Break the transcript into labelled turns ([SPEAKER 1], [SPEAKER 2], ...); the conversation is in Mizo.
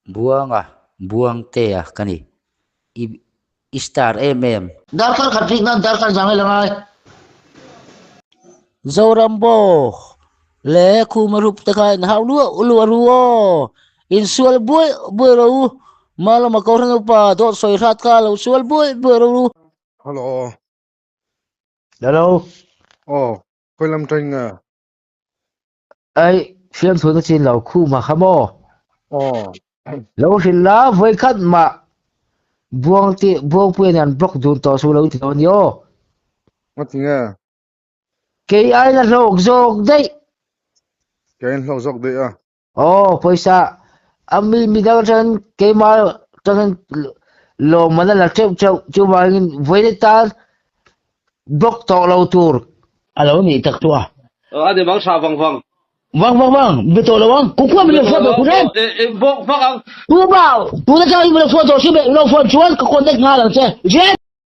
[SPEAKER 1] Buanga, Buangtea ka ni. I i star em em.
[SPEAKER 2] Darkar khat rik nan darkar zang ila ngai.
[SPEAKER 1] Zorambo leh Khuma rup te kha in hau luah luah ru aw. In sual buai buai ro u. Malama Kohhran upa dawt sawi hrat kha lo sual buai buai ro u.
[SPEAKER 3] Hello.
[SPEAKER 2] Hello.
[SPEAKER 3] Aw, khawi lam ṭain nge?
[SPEAKER 2] Ai, fiamthu na chin lo khuma kha maw?
[SPEAKER 3] Aw.
[SPEAKER 2] Lo hrilh la, vawikhat mah Buang ti Buangpuia nen an block dun tawh chu lo ti dawn ni aw.
[SPEAKER 3] Nga ti nge?
[SPEAKER 2] Kei ai na hlawk zawk daih.
[SPEAKER 3] Kei an hlawk zawk daih a.
[SPEAKER 2] Aw, pawisa a mi midang atangin keimah atangin lawmman a la teuh teuh chuvangin vawiin tan block tawh lo tur a lo nih tak chu a.
[SPEAKER 4] A ni mang tha vang vang.
[SPEAKER 2] Vang vang vang, be tawh lo ang. Ku khuam lo phone tawh ku reng.
[SPEAKER 4] Bawk vak ang.
[SPEAKER 2] Tu ba, tu na chang lo phone tawh si be lo phone chuan ka contact nghal ang che. Jen.